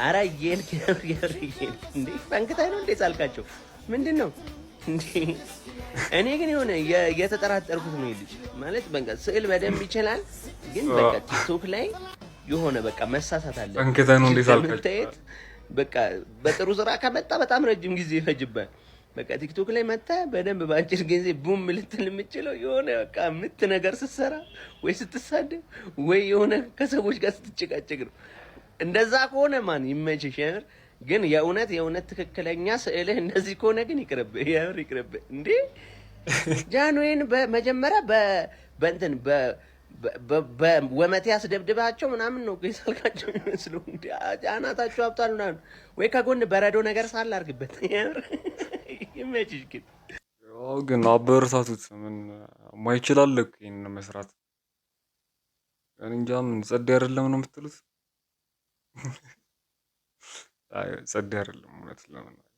አረ እየሄድክ፣ የምር የምር እየሄድክ እንዴ፣ ፈንክተህ ነው እንዴ ሳልካቸው? ምንድን ነው እንዴ? እኔ ግን የሆነ የተጠራጠርኩት ነው፣ ልጅ ማለት በቃ ስዕል በደንብ ይችላል፣ ግን በቃ ቲክቶክ ላይ የሆነ በቃ መሳሳት አለ። ፈንክተህ ነው እንዴ ሳልካቸው? ለመታየት በቃ በጥሩ ስራ ከመጣ በጣም ረጅም ጊዜ ይፈጅባል። በቃ ቲክቶክ ላይ መጣ በደንብ በአጭር ጊዜ boom ልትል የምችለው የሆነ በቃ ምት ነገር ስትሰራ ወይ ስትሳደብ ወይ የሆነ ከሰዎች ጋር ስትጨቃጨቅ ነው። እንደዛ ከሆነ ማን ይመችሽ። የምር ግን የእውነት የእውነት ትክክለኛ ስዕልህ እንደዚህ ከሆነ ግን ይቅርብህ፣ የምር ይቅርብህ። እንዴ፣ ጃንሆይን በመጀመሪያ በእንትን በወመቴ አስደብድባቸው ምናምን ነው እኮ የሳልካቸው የሚመስለው። እንዴ፣ አናታቸው አብጧል ምናምን፣ ወይ ከጎን በረዶ ነገር ሳል አድርግበት። የምር ይመችሽ ግን። ያው ግን አበረታቱት። ምን ማይችላል እኮ ይሄንን መስራት። እኔ እንጃ፣ ምን ጸዴ አይደለም ነው የምትሉት? አይ ጸዴ አይደለም እውነት ለመናገር።